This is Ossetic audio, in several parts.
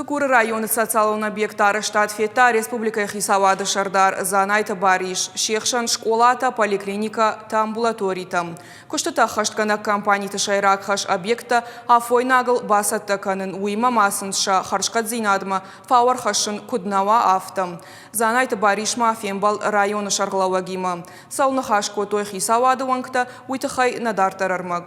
Дыгуры районы социалон объекты арӕзтад федта республикӕйы хицауады сӕрдар Дзанайты Барис. Се хсӕн скъолатӕ, поликлиникӕтӕ, амбулаторитӕ. Куыстытӕ ӕххӕстгӕнӕг компаниты сӕйраг хӕс объекттӕ афойнагыл бацӕттӕ кӕнын, уыимӕ ма сын сӕ хӕрзхъӕддзинадмӕ фау ӕрхӕссын куыд нӕ уа, афтӕ. Дзанайты Барис ма фембӕлд районы сӕргълӕууӕгимӕ. Цӕуыл ныхас кодтой хицауады уӕнгтӕ, уый тыххӕй нӕ дарддӕр ӕрмӕг.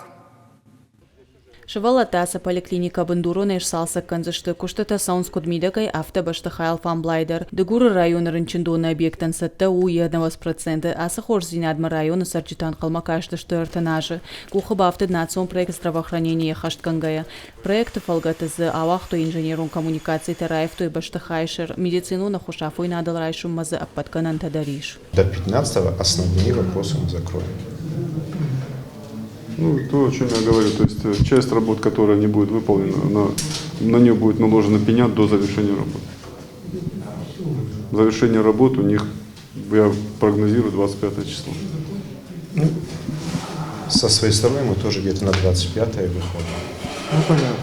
Сывӕллӕттӕ ацы поликлиникӕ бындуронӕй сцалцӕг кӕндзысты. Куыстытӕ цӕуынц куыд мидӕгӕй, афтӕ бӕстыхайы алфамблай дӕр. Дыгуры районы рынчындоны объектӕн цӕттӕ у йӕ 90%. Ацы хорздзинадмӕ районы цӕрджытӕ ӕнхъӕлмӕ кастысты 30 азы. Къухы бафтыд национ проект здравоохранение ӕххӕстгӕнгӕйӕ. Проекты фӕлгӕты дзы ауагътой инженерон коммуникацитӕ, раивтой бӕстыхайы сӕр, медицинон ӕххуыс афойнадыл райсынмӕ дзы ӕппӕт гӕнӕнтӕ дӕр ис. До 15-го основные вопросы мы закроем. Ну, то, о чем я говорю, то есть часть работ, которая не будет выполнена, на нее будет наложена пеня до завершения работ. Завершение работ у них, я прогнозирую, 25 число. Ну, со своей стороны мы тоже где-то на 25 выходим. Ну, понятно.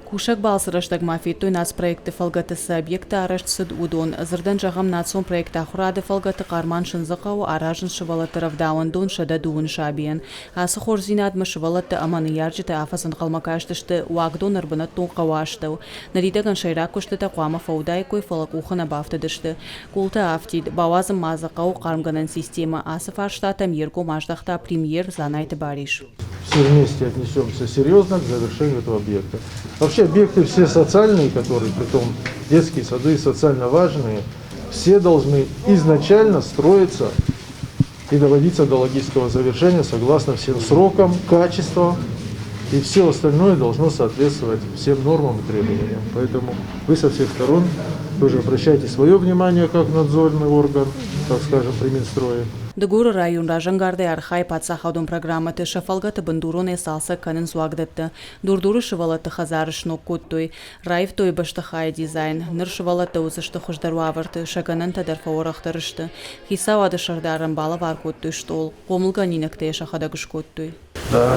Кусӕг балцы рӕстӕг ма федтой нацпроектты фӕлгӕты цы объекттӕ арӕзт цыд, уыдон. Дзырдӕн зӕгъӕм, национ проект Ахуырады фӕлгӕты Хъарман-Сындзыхъӕуы аразынц сывӕллӕтты рӕвдауӕндон 110 сабийӕн. Ацы хорздзинадмӕ сывӕллӕттӕ ӕмӕ ныййарджытӕ афӕдз ӕнхъӕлмӕ кастысты уагдон ӕрбынӕттон хъӕуы астӕу. Ныридӕгӕн сӕйраг куыстытӕ хъуамӕ фӕуыдаиккой, фӕлӕ къухы нӕ бафтыдысты. Къултӕ афтид, бауадзын ма дзы хъӕуы хъармгӕнӕн системӕ. Ацы фарстатӕм йе ргом аздӕхта премьер Дзанайты Барис. Все вместе отнесемся серьезно к завершению этого объекта. Вообще объекты все социальные, которые, притом детские сады социально важные, все должны изначально строиться и доводиться до логического завершения согласно всем срокам, качеству, и все остальное должно соответствовать всем нормам и требованиям. Поэтому вы со всех сторон тоже обращайте свое внимание как надзорный орган, так скажем, при Минстрое. Дыгуры район разӕнгардӕй архайы паддзахадон программӕты, сӕ фӕлгӕты бындуронӕй цалцӕг кӕнынц уагдӕттӕ. Дур-Дуры сывӕллӕтты хӕдзары сног кодтой, раивтой бӕстыхайы дизайн. Ныр сывӕллӕттӕ уыдзысты хуыздӕр уавӕрты, сӕ гӕнӕнтӕ дӕр фӕуӕрӕхдӕр сты. Хицауады сӕрдарӕн балӕвар кодтой стъол, хъомылгӕнинӕгтӕ йӕ сӕхӕдӕг скодтой. Да.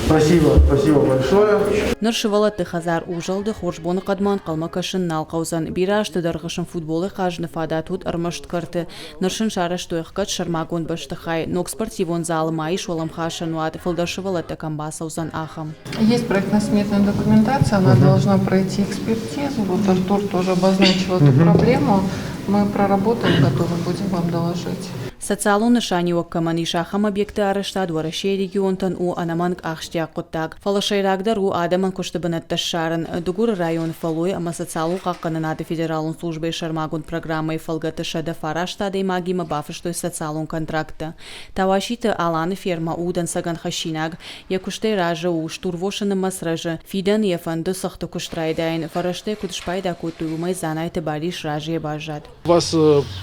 Спасибо, спасибо большое. Ныр сывӕллӕтты хӕдзар узӕлды хорз боныхъӕдмӕ ӕнхъӕлмӕ кӕсын нал хъӕудзӕн. Бирӕ азты дӕргъы сын футболӕй хъазыны фадат уыд ӕрмӕст кӕрты. Ныр сын сарӕзтой ӕхгӕд сӕрмагонд бӕстыхай. Ног спортивон залы ма ис уӕлӕмхасӕн уат, фылдӕр сывӕллӕттӕ кӕм бацӕудзӕн, ахӕм. Есть проектно-сметная документация, она должна пройти экспертизу. Вот Артур тоже обозначил эту проблему. Мы проработаем, готовы будем вам доложить. Социалон нысаниуӕг кӕмӕн ис, ахӕм объектты арӕзтад Уӕрӕсейы регионтӕн у ӕнӕмӕнг ахсджиаг хъуыддаг. Фӕлӕ сӕйрагдӕр у адӕмӕн куысты бынӕттӕ ссарын. Дыгуры районы фӕллой ӕмӕ социалон хъахъхъӕнынады федералон службӕйы сӕрмагонд программӕйы фӕлгӕты 109 адӕймагимӕ бафыстой социалон контракттӕ. Тауаситы Аланы фермӕ у дӕнцӕгӕн хӕссинаг. Йӕ куыстӕй разы у, стурвосы нымӕц рӕзы. Фидӕны йӕ фӕнды цыхты куыст райдайын. Фӕрӕзтӕй куыд спайда кодтой, уымӕй Дзанайты Барис разыйӕ баззад. У вас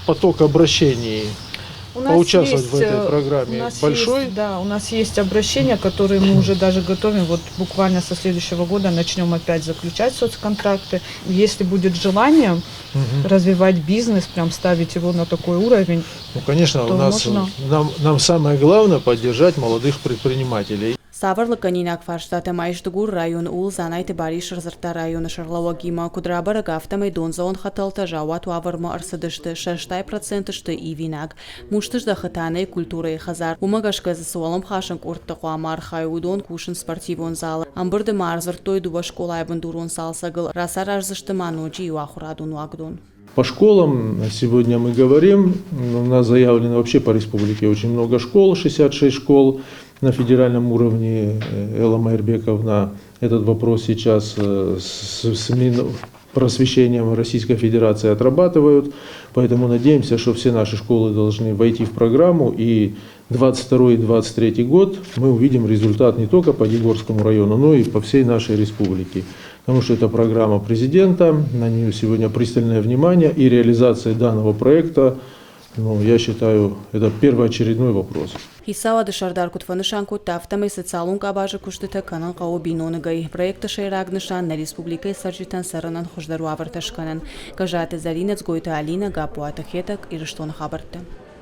поток обращений У нас поучаствовать есть, в этой программе у нас большой? Есть, да, у нас есть обращения, которые мы уже даже готовим. Вот буквально со следующего года начнем опять заключать соцконтракты. Если будет желание развивать бизнес, прям ставить его на такой уровень, Ну, конечно, то у нас можно. нам самое главное поддержать молодых предпринимателей. Цавӕр лыггӕнинаг фарстатӕ ма ис Дыгуры районы, ууыл Дзанайты Барис ӕрдзырдта районы сӕргълӕууӕгимӕ. Куыд рабӕрӕг, афтӕмӕй дондзӕуӕн хӕтӕлтӕ заууат уавӕрмӕ ӕрцыдысты, сӕ 80% сты ивинаг. Мустыздӕхы та нӕй культурӕйы хӕдзар. Уымӕ гӕсгӕ дзы цы уӕлӕмхасӕн къордтӕ хъуамӕ архайой, уыдон кусынц спортивон залы. Ӕмбырды ма ӕрдзырдтой дыууӕ скъолайы бындурон цалцӕгыл, рацараздзысты ма ноджы иу ахуырадон уагдон. По школам сегодня мы говорим, у нас заявлено вообще по республике очень много школ, 66 школ на федеральном уровне. Элла Майрбековна этот вопрос сейчас с Минпросвещением Российской Федерации отрабатывают, поэтому надеемся, что все наши школы должны войти в программу, и 22 и 23 год мы увидим результат не только по Дигорскому району, но и по всей нашей республике. Потому что это программа президента, на нее сегодня пристальное внимание, и реализация данного проекта, ну, я считаю, это первоочередной вопрос. Хицауады сӕрдар куыд фӕнысан кодта, афтӕмӕй социалон къабазы куыстытӕ кӕнын хъӕуы биноныгӕй. Проекты сӕйраг нысан нӕ республикӕйы цӕрджытӕн цӕрынӕн хуыздӕр уавӕртӕ скӕнын. Гӕззаты Зӕринӕ, Дзгойты Алинӕ, Гаппуаты Хетӕг, Ирыстоны хабӕрттӕ.